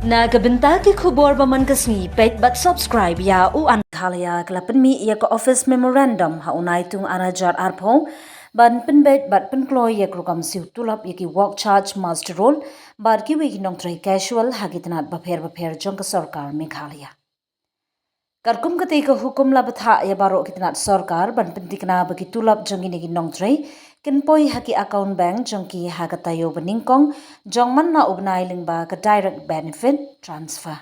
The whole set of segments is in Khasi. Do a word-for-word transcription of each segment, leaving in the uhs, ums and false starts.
Na ka bynta ki khubor ba man ka sngi, peit bad subscribe ïa U An Meghalaya. Ka la pynmih ïa ka office memorandum ha u Naitung ar hajar arphew ban pynbeit bad pynkloi ïa ka rukom siew tulop ïa ki work charge muster roll bad kiwei ki nongtrei casual ha ki tnat bapher bapher jong ka sorkar Meghalaya. Katkum katei ka hukum la bthah ïa baroh ki tnat sorkar ban pynthikna ba ki tulop jong kine ki nongtrei kin poi ha ki account bank jong ki ha ka taïew ba nyngkong jong man la u bnai lyngba ka direct benefit transfer.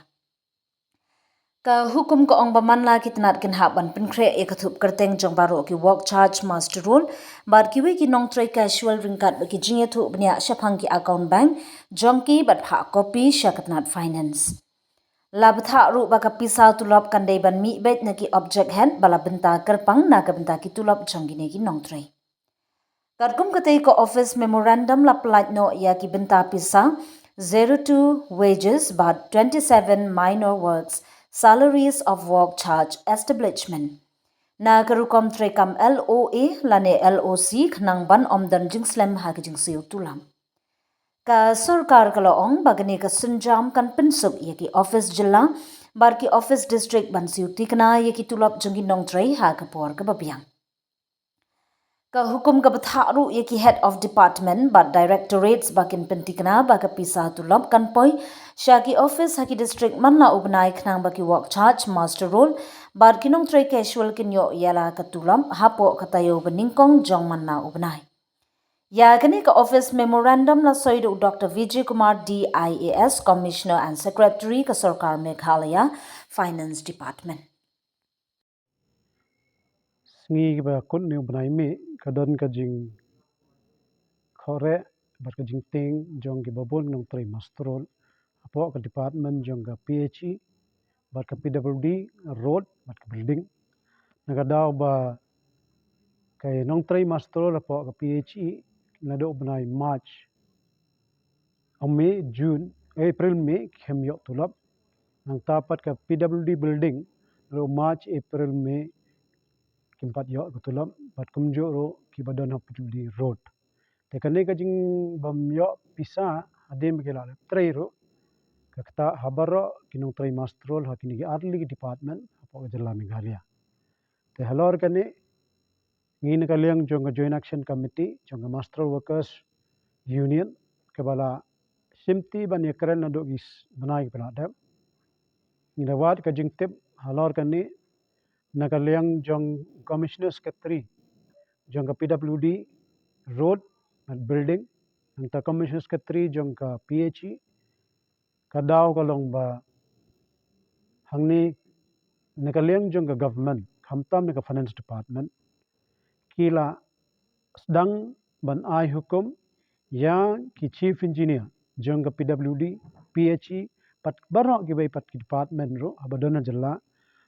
Ka hukum ka ong ba man la ki tnat kin hap ban pynkhreh ïa ka thup kyrteng jong baroh ki work charge muster roll bad kiwei ki nongtrei casual ryngkat bad ki jingïathuh bniah shaphang ki account bank jong ki bad phah copy sha ka tnat finance. La bthah ruh ba ka pisa tulop kan dei ban mih beit na ki object head ba la bynta kyrpang na ka bynta ki tulop jong kine ki nongtrei. Katkum katei ka office memorandum la pyllait noh ïa ki bynta pisa zero two wages bad twenty seven minor works salaries of work charge establishment na ka rukom treikam L O A lane L O C khnang ban ym don jingslem ha ka jingsiew tulop. Ka sorkar ka la ong ba kane ka sienjam kan pynsuk ïa ki office jylla bad ki office district ban siew thikna ïa ki tulop jong ki nongtrei ha ka por kaba biang. Ka hukum ka bthah ruh ïa ki head of department bad directorates ba kin pynthikna ba ka pisa tulop kan poi sha ki office ha ki district man la u bnai khnang ba ki work charge muster roll bad ki nongtrei casual kin ïoh ïa la ka tulop hapoh ka taïew ba nyngkong jong man la u bnai. Ïa kane ka office memorandum la soi da u Doctor Vijay Kumar D I A S, Commissioner and Secretary ka sorkar Meghalaya Finance Department. Sngi kiba kut ne u bnai May ka don ka jingkhohreh bad ka jingtieng jong kiba bun ki nongtrei muster roll hapoh ka department jong ka P H E bad ka P W D, road bad ka building. Na ka daw ba ka nongtrei muster roll hapoh ka P H E naduh u bnai March, May, June, April, May kim ïoh tulop. Nangta pat ka P W D building naduh March, April, May kim pat ïoh ka tulop bad kumjuh ruh kiba don ha P W D road. Te kane ka jingbym ïoh pisa hadien ba ki la leit trei ruh ka ktah ha baroh ki nongtrei muster roll ha kine ki artylli ki department hapoh ka jylla Meghalaya. Te halor kane ngi na ka liang jong ka Joint Action Committee jong ka Muster Roll Workers Union kaba la shimti ban ïakren naduh ki bnai kiba la dep, ngi la wad ka jingtip halor kane na ka liang jong Commissioner Secretary jong ka P W D, road and building, nangta Commissioner Secretary jong ka P H E. Ka daw ka long ba hangne na ka liang jong ka government, khamtam na ka finance department, ki la sdang ban ai hukum ïa ki chief engineer jong ka P W D, P H E, bad baroh kiwei pat ki department ruh haba don ha jylla,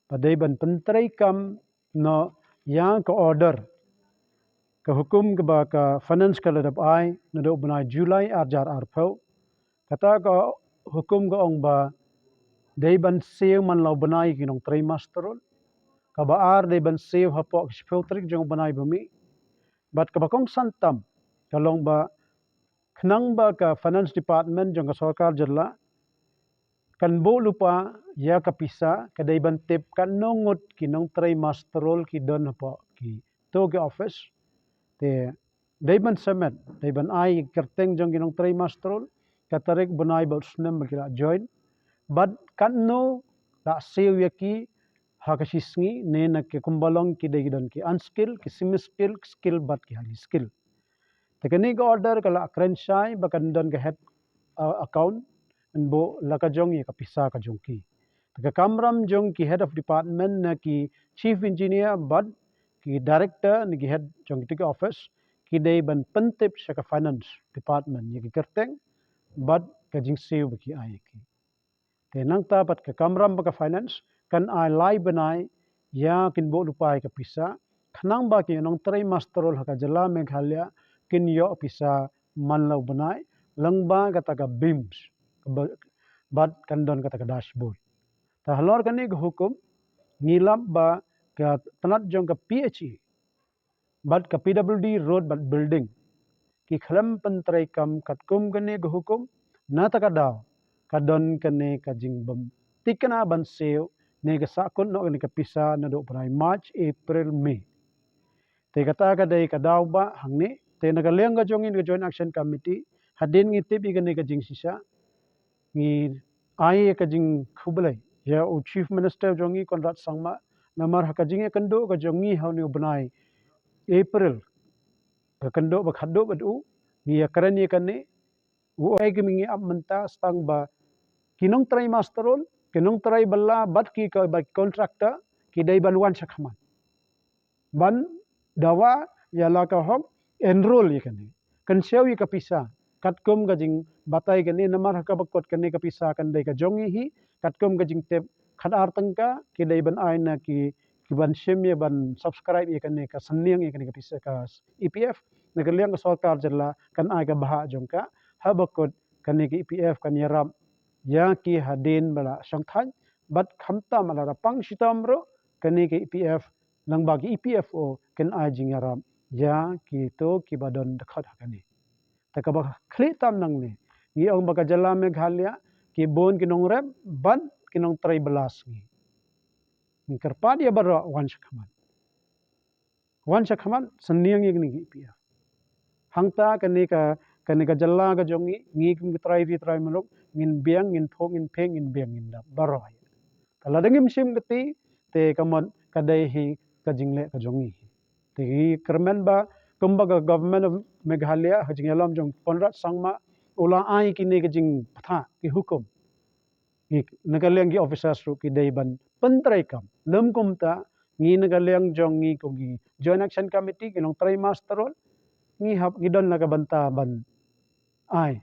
ba dei ban pyntreikam noh ïa ka order, ka hukum kaba ka finance ka la dep ai naduh u bnai July ar hajar arphew. Kata ka hukum ka ong ba dei ban siew man la u bnai ki nongtrei muster roll. Kaba ar dei ban siew hapoh ka shiphew tarik jong u bnai ba mih. Bad kaba kongsan tam ka long ba khnang ba ka finance department jong ka sorkar jylla kan buh lypa ïa ka pisa, ka dei ban tip katno ngut ki nongtrei muster roll ki don hapoh kito ki office. Te dei ban submit, dei ban ai kyrteng jong ki nongtrei muster roll, ka tarik, bnai bad snem ba ki la join, bad katno la siew ïa ki ha ka shi sngi, ne na ka kumba long ki dei ki don ki unskilled, ki semi skilled, skilled bad ki highly skilled. Te kane ka order ka la kren shai ba kan don ka head, uh, account, yn buh la ka jong ïa ka pisa ka jong ki. Te ka kamram jong ki head of department ne ki chief engineer bad ki director ne ki head jong ki office, ki dei ban pyntip sha ka finance department ïa ki kyrteng bad ka jingsiew ba ki ai ïa ki. Te nangta pat ka kamram ba ka finance kan ai lai bnai ïa kin buh lypa ïa ka pisa, khnang ba ki nongtrei muster roll ha ka jylla Meghalaya kin ïoh pisa man la u bnai, lyngba kata ka beams, ka ba-, bad kan don kata ka dashboard. Te halor kane ka hukum, ngi lap ba ka tnat jong ka P H E bad ka P W D, road bad building, ki khlem pyntreikam katkum kane ka hukum, na kata ka daw ka don kane ka jingbym thikna ban siew ne ka sahkut noh kane ka pisa naduh u bnai March, April, May. Te kata ka dei ka daw ba hangne. Te na ka liang ka jong ngi ka Joint Action Committee, hadien ngi tip ïa kane ka jingshisha, ngi ai ka jingkhublei ïa u Chief Minister jong ngi Conrad Sangma, namar ha ka jingïakynduh ka jong ngi ha une u bnai April, ka kynduh ba khadduh bad u, ngi ïakren ïa kane, u ai ka, ngi ap mynta tang ba ki nongtrei muster roll, ki nongtrei bylla bad ki, ka, bad contractor ki dei ban wan shakhmat ban dawa ïa la ka hok, enroll ïa kane, kynshew ïa ka pisa katkum ka jingbatai kane, namar ha kaba kut kane ka pisa kan dei ka jong ngi hi, katkum ka jingtip khatar tyngka ki dei ban ai na ki, ki ban shim ïa ban subscribe ïa kane ka synñiang ïa kane ka pisa ka E P F. Na ka liang ka sorkar jylla kan ai ka bhah jong ka, haba kut kane ka E P F kan ïarap ïa ki hadien ba la shongthait, bad khamtam lada pang shitom ruh kane ka E P F, lyngba ka E P F O, kan ai jingïarap ïa kito kiba don dkhot ha kane. Te kaba khlieh tam nangne, ngi ong ba ka jylla Meghalaya ki bun ki nongrep bad ki nongtrei bylla sngi. Ngi kyrpad ïa baroh wan shakhmat, wan shakhmat synñiang ïa kane ka E P F. Hangta kane ka, kane ka jylla ka jong ngi, ngi kum ki trai ri trai muluk, ngin biang, ngin phuh, ngin pheng, ngin biang, ngin dap baroh. Te lada ngim shim kti, te ka mut ka dei hi ka jingleh ka jong ngi. Te ngi kyrmen ba kumba ka Government of Meghalaya ha jingïalam jong Conrad Sangma u la ai kine ka jingbthah ki hukum, ngi, na ka liang ki officers ruh ki dei ban pyntreikam. Lym kumta, ngi na ka liang jong ngi kum ki Joint Action Committee, ki nongtrei muster roll, ngi hap, ngi don la ka bynta ban ai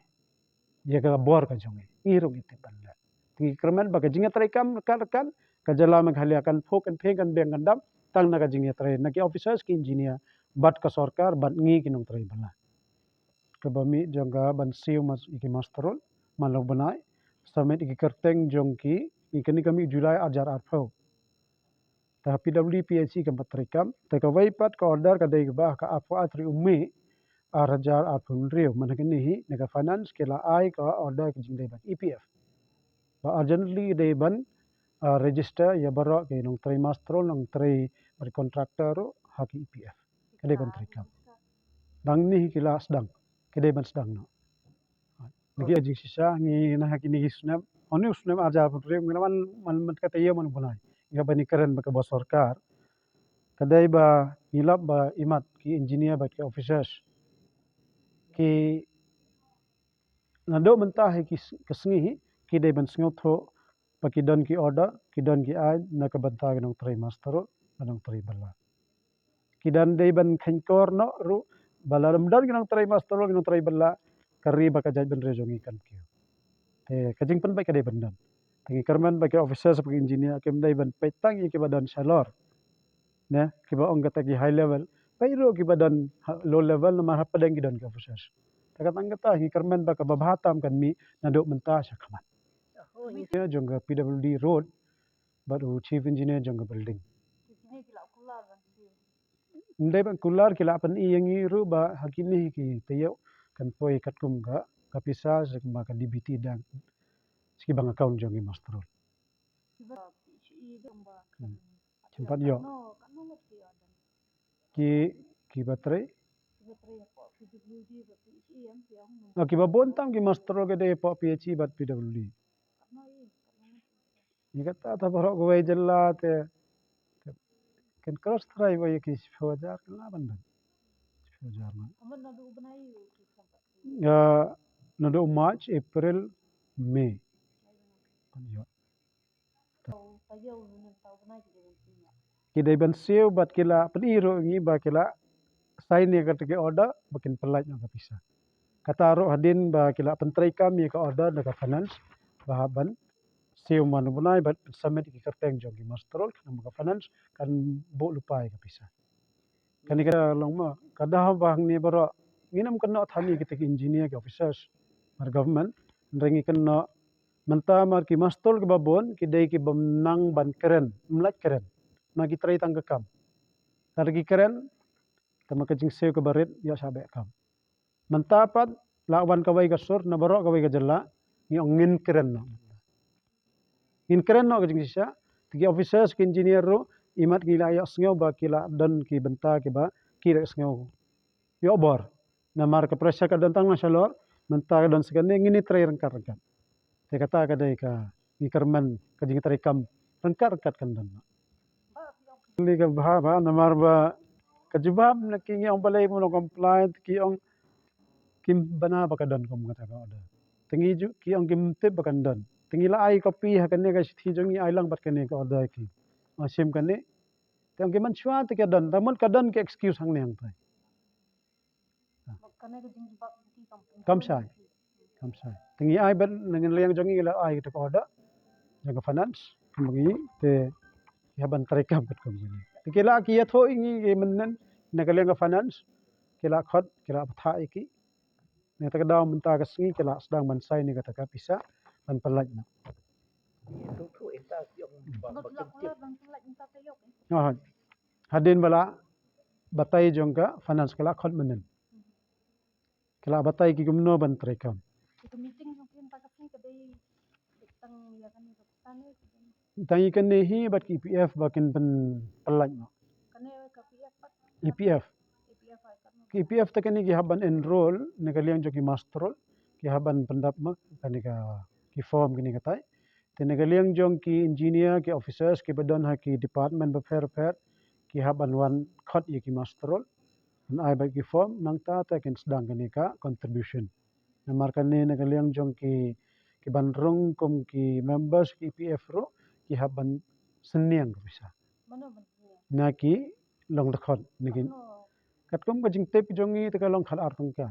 ïa ka bor ka jong ngi, ngi ruh ngi tip ban leh. Ngi kyrmen ba ka jingïatreikam ryngkat ryngkat, ka jylla Meghalaya kan phuh, kan pheng, kan biang, kan dap tang na ka jingïatrei na ki officers, ki engineer, bad ka sorkar, bad ngi ki nongtrei bylla. Kaba mih jong ka ban siew mas-, ïa ki muster roll man la u bnai, submit ïa ki kyrteng jong ki, ïa kane ka mih July arhajar arphew. Te ha P W D P H E kam pat treikam. Te kawei pat ka order ka dei kaba ha ka arphew ar tarik u May arhajar arphew hynriew, mynta kane hi na ka finance ki la ai ka order ka jingdei bad E P F ba urgently dei ban, ah, register ïa baroh ki nongtrei muster roll, nongtrei bad contractor ruh ha ka E P F. Ka dei ban treikam. Dang ni ki la sdang, ki dei ban sdang noh. Na ki jingshisha ngi na ha kine ki snem, ha une u snem arhajar arphew hynriew ngi la man, man, man kata ïa man u bnai, ïa ban ïakren bad kaba sorkar. Ka dei ba ngi lap ba imat ki engineer bad ki officers ki naduh mynta hi ki s-, ka sngi hi ki dei ban sngewthuh ba ki don ki order, ki don ki aiñ na ka bynta ki nongtrei muster roll, ki nongtrei bylla. Ki dang dei ban kheiñkor noh ruh, ba lada ym don ki nongtrei muster roll, ki nongtrei bylla, ka ri bad ka jaitbynriew jong ngi kan kiew. Te ka jingpynbeit ka dei ban don. Te ngi kyrmen ba ki officers bad ki engineer kim dei ban peit tang ïa kiba don shalor, ne, kiba ong kata ki high level. Peit ruh kiba don ha low level, namar hapdeng ki don ki officers. Te ka tang kata ngi kyrmen ba kaba bha tam kan mih naduh mynta shakhmat. Ïa jong ka P W D road bad u chief engineer jong ka building. Ym dei ban kular, ki la pyni ïa ngi ruh ba ha kine hi ki taïew kan poi katkum ka, ka pisa sha kumba ka D B T dang sha ki bank account jong ki muster roll. Hmm. Kim pat ïoh. Ki, kiba trei. Oh, kiba bun tam ki muster roll ki dei hapoh P H E bad P W D. Ïa kata ta baroh kawei jylla te, te kin cross trai ba ïa ki shiphew hajar kin lah ban don. Shiphew hajar ma. Ïa, naduh March, April, May. Ïa. Ki dei ban siew bad ki la pyni ruh ïa ngi ba ki la sign ïa kata ki order ba kin pyllait noh ka pisa. Kata ruh hadien ba ki la pyntreikam ïa ka order na ka finance ba hap ban siew man u bnai bad submit ïa ki kyrteng jong ki muster roll, khnang ba ka finance kan buh lypa ïa ka pisa. Kane ka long mo, ka daw ba hangne baroh ngin ym kynnoh than ïa kita ki engineer, ki officers mar government, hynrei ngi kynnoh mynta mar ki muster roll kiba bun ki dei kibym nang ban kren, ym lait kren. Namar ki trei tang ka kam. Lada ki kren, te ma ka jingsiew kaba rit ïoh shah beh kam. Mynta pat la wan kawei ka sur na baroh kawei ka jylla, ngi ong ngin kren noh. Ngin kren noh ka jingshisha, te ki officers ki engineer ruh imat ki la ïohsngew ba ki la don ki bynta kiba ki la sngew ïoh bor. Namar ka pressure ka don tang na shalor, mynta ka don sa kane, ngin ïa trei ryngkat ryngkat. Te kata ka dei ka ngi kyrmen ka jingtrei kam ryngkat ryngkat kan don. Ni ka bha bha namar ba ka jubab na ki ngi ong balei mo comply ki ong kim bana ba ka don kum kata ka order. Te ngi ju ki ong kim tip ba kan don. Te ngi la ai copy ha kane ka shithi jong ngi ai lang bad kane ka order ki. Ong shim kane. Te ong ki man shwa te ka don. Te mut ka don ki excuse hangne hangtai. Kam shai. Kam shai. Te ngi ai bad na ngi liang jong ngi la ai te ka order jong ka finance. Kum ngi te ki hap ban trei kam kat kum ngi. Te ki la ki ïathuh ïa ngi ki mynnin na ka liang ka finance. Ki la khot ki la pathah ïa ki. Ne ta ka daw mynta ka sngi ki la sdang ban sai ne kata ka pisa ban pynlait na. Hadien ba la batai jong ka finance ka la khot mynnin. Ka la batai ki kumno ban trei kam. Tang ïa kane hi bad ki E P F ba kin pyn pynlait ma. E P F. Ki E P F ta kane ki hap ban enroll ne ka liang jong ki muster roll ki hap ban pyndap ma kane ka ki form kane ka tai. Te na ka liang jong ki engineer ki officers ki ba don ha ki department bapher bapher ki hap ban wan khot ïa ki muster roll. Ban ai bad ki form nangta te kin sdang kane ka contribution. Namar kane na ka liang jong ki ki ban rung kum ki members ki E P F ruh ki hap ban synñiang ka pisa. Na ki long dkhot na ki katkum ka jingtip jong ngi te ka long khat ar tyngka.